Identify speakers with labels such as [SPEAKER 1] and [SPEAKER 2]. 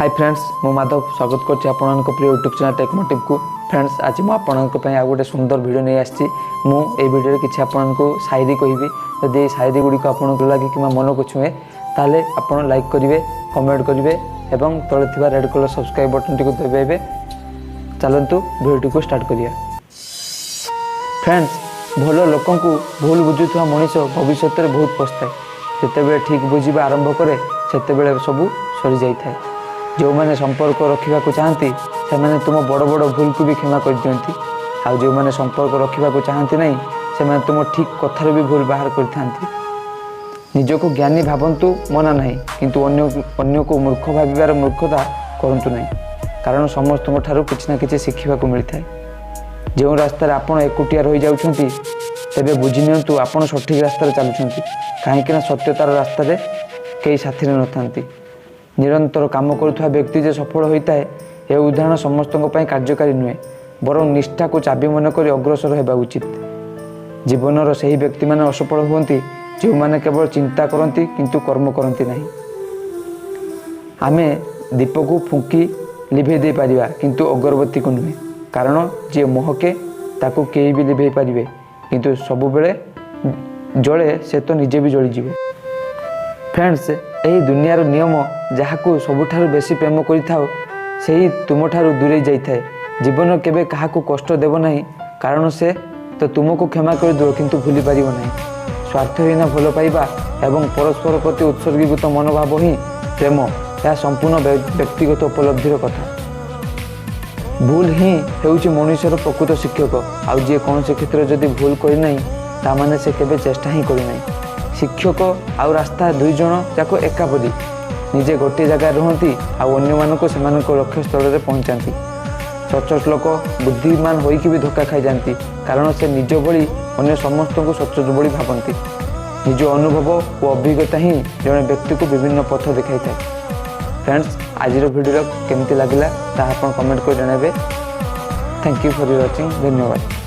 [SPEAKER 1] High friends, ମୁଁ ମାଧବ ସ୍ୱାଗତ କରୁଛି ଆପଣଙ୍କ ପ୍ରିୟ ୟୁଟ୍ୟୁବ୍ ଚ୍ୟାନେଲ୍ ଟେକ୍ ମୋଟିଭ୍କୁ। ଫ୍ରେଣ୍ଡସ୍, ଆଜି ମୁଁ ଆପଣଙ୍କ ପାଇଁ ଆଉ ଗୋଟେ ସୁନ୍ଦର ଭିଡ଼ିଓ ନେଇ ଆସିଛି। ମୁଁ ଏଇ ଭିଡ଼ିଓରେ କିଛି ଆପଣଙ୍କୁ ସାଇରୀ କହିବି। ଯଦି ଏଇ ସାଇରୀ ଗୁଡ଼ିକ ଆପଣଙ୍କୁ ଲାଗେ କିମ୍ବା ମନକୁ ଛୁଏଁ, ତାହେଲେ ଆପଣ ଲାଇକ୍ କରିବେ, କମେଣ୍ଟ କରିବେ ଏବଂ ତଳେ ଥିବା ରେଡ଼୍ କଲର୍ ସବସ୍କ୍ରାଇବ୍ ବଟନ୍ଟିକୁ ଦବାଇବେ। ଚାଲନ୍ତୁ, ଭିଡ଼ିଓଟିକୁ ଷ୍ଟାର୍ଟ କରିବା। ଫ୍ରେଣ୍ଡସ୍, ଭଲ ଲୋକଙ୍କୁ ଭୁଲ ବୁଝୁଥିବା ମଣିଷ ଭବିଷ୍ୟତରେ ବହୁତ ପସ୍ତାଏ। ଯେତେବେଳେ ଠିକ୍ ବୁଝିବା ଆରମ୍ଭ କରେ, ସେତେବେଳେ ସବୁ ସରିଯାଇଥାଏ। ଯେଉଁମାନେ ସମ୍ପର୍କ ରଖିବାକୁ ଚାହାନ୍ତି, ସେମାନେ ତୁମ ବଡ଼ ବଡ଼ ଭୁଲକୁ ବି କ୍ଷମା କରିଦିଅନ୍ତି। ଆଉ ଯେଉଁମାନେ ସମ୍ପର୍କ ରଖିବାକୁ ଚାହାନ୍ତି ନାହିଁ, ସେମାନେ ତୁମ ଠିକ୍ କଥାରୁ ବି ଭୁଲ ବାହାର କରିଥାନ୍ତି। ନିଜକୁ ଜ୍ଞାନୀ ଭାବନ୍ତୁ, ମନା ନାହିଁ, କିନ୍ତୁ ଅନ୍ୟକୁ ମୂର୍ଖ ଭାବିବାର ମୂର୍ଖତା କରନ୍ତୁ ନାହିଁ। କାରଣ ସମସ୍ତଙ୍କ ଠାରୁ କିଛି ନା କିଛି ଶିଖିବାକୁ ମିଳିଥାଏ। ଯେଉଁ ରାସ୍ତାରେ ଆପଣ ଏକୁଟିଆ ରହିଯାଉଛନ୍ତି, ତେବେ ବୁଝି ନିଅନ୍ତୁ ଆପଣ ସଠିକ୍ ରାସ୍ତାରେ ଚାଲୁଛନ୍ତି। କାହିଁକିନା ସତ୍ୟତାର ରାସ୍ତାରେ କେହି ସାଥିରେ ନଥାନ୍ତି। ନିରନ୍ତର କାମ କରୁଥିବା ବ୍ୟକ୍ତି ଯେ ସଫଳ ହୋଇଥାଏ, ଏ ଉଦାହରଣ ସମସ୍ତଙ୍କ ପାଇଁ କାର୍ଯ୍ୟକାରୀ ନୁହେଁ। ବରଂ ନିଷ୍ଠାକୁ ଚାବି ମନେକରି ଅଗ୍ରସର ହେବା ଉଚିତ। ଜୀବନର ସେହି ବ୍ୟକ୍ତିମାନେ ଅସଫଳ ହୁଅନ୍ତି, ଯେଉଁମାନେ କେବଳ ଚିନ୍ତା କରନ୍ତି କିନ୍ତୁ କର୍ମ କରନ୍ତି ନାହିଁ। ଆମେ ଦୀପକୁ ଫୁଙ୍କି ଲିଭେଇ ଦେଇପାରିବା, କିନ୍ତୁ ଅଗରବତୀକୁ ନୁହେଁ। କାରଣ ଯିଏ ମହକେ ତାକୁ କେହି ବି ଲିଭେଇ ପାରିବେ, କିନ୍ତୁ ସବୁବେଳେ ଜଳେ ସେ ତ ନିଜେ ବି ଜଳିଯିବ। ଫ୍ରେଣ୍ଡସ୍, ଏହି ଦୁନିଆର ନିୟମ, ଯାହାକୁ ସବୁଠାରୁ ବେଶୀ ପ୍ରେମ କରିଥାଅ, ସେହି ତୁମଠାରୁ ଦୂରେଇ ଯାଇଥାଏ। ଜୀବନ କେବେ କାହାକୁ କଷ୍ଟ ଦେବ ନାହିଁ, କାରଣ ସେ ତ ତୁମକୁ କ୍ଷମା କରିଦେବ କିନ୍ତୁ ଭୁଲି ପାରିବ ନାହିଁ। ସ୍ୱାର୍ଥହୀନ ଭଲ ପାଇବା ଏବଂ ପରସ୍ପର ପ୍ରତି ଉତ୍ସର୍ଗୀକୃତ ମନୋଭାବ ହିଁ ପ୍ରେମ। ଏହା ସମ୍ପୂର୍ଣ୍ଣ ବ୍ୟକ୍ତିଗତ ଉପଲବ୍ଧିର କଥା। ଭୁଲ ହିଁ ହେଉଛି ମଣିଷର ପ୍ରକୃତ ଶିକ୍ଷକ। ଆଉ ଯିଏ କୌଣସି କ୍ଷେତ୍ରରେ ଯଦି ଭୁଲ କରିନାହିଁ, ତା ମାନେ ସେ କେବେ ଚେଷ୍ଟା ହିଁ କରିନାହିଁ। ଶିକ୍ଷକ ଆଉ ରାସ୍ତା ଦୁଇ ଜଣ ଯାକ ଏକାପରି। ନିଜେ ଗୋଟିଏ ଜାଗାରେ ରୁହନ୍ତି ଆଉ ଅନ୍ୟମାନଙ୍କୁ ସେମାନଙ୍କ ଲକ୍ଷ୍ୟସ୍ଥଳରେ ପହଞ୍ଚାନ୍ତି। ସଚ୍ଚୋଟ ଲୋକ ବୁଦ୍ଧିମାନ ହୋଇକି ବି ଧୋକା ଖାଇଯାଆନ୍ତି, କାରଣ ସେ ନିଜ ଭଳି ଅନ୍ୟ ସମସ୍ତଙ୍କୁ ସଚ୍ଚୋଟ ଭଳି ଭାବନ୍ତି। ନିଜ ଅନୁଭବ ଓ ଅଭିଜ୍ଞତା ହିଁ ଜଣେ ବ୍ୟକ୍ତିକୁ ବିଭିନ୍ନ ପଥ ଦେଖାଇଥାଏ। ଫ୍ରେଣ୍ଡସ୍, ଆଜିର ଭିଡ଼ିଓ କେମିତି ଲାଗିଲା, ତାହା ଆପଣ କମେଣ୍ଟ କରି ଜଣାଇବେ। Thank you for watching. ଧନ୍ୟବାଦ।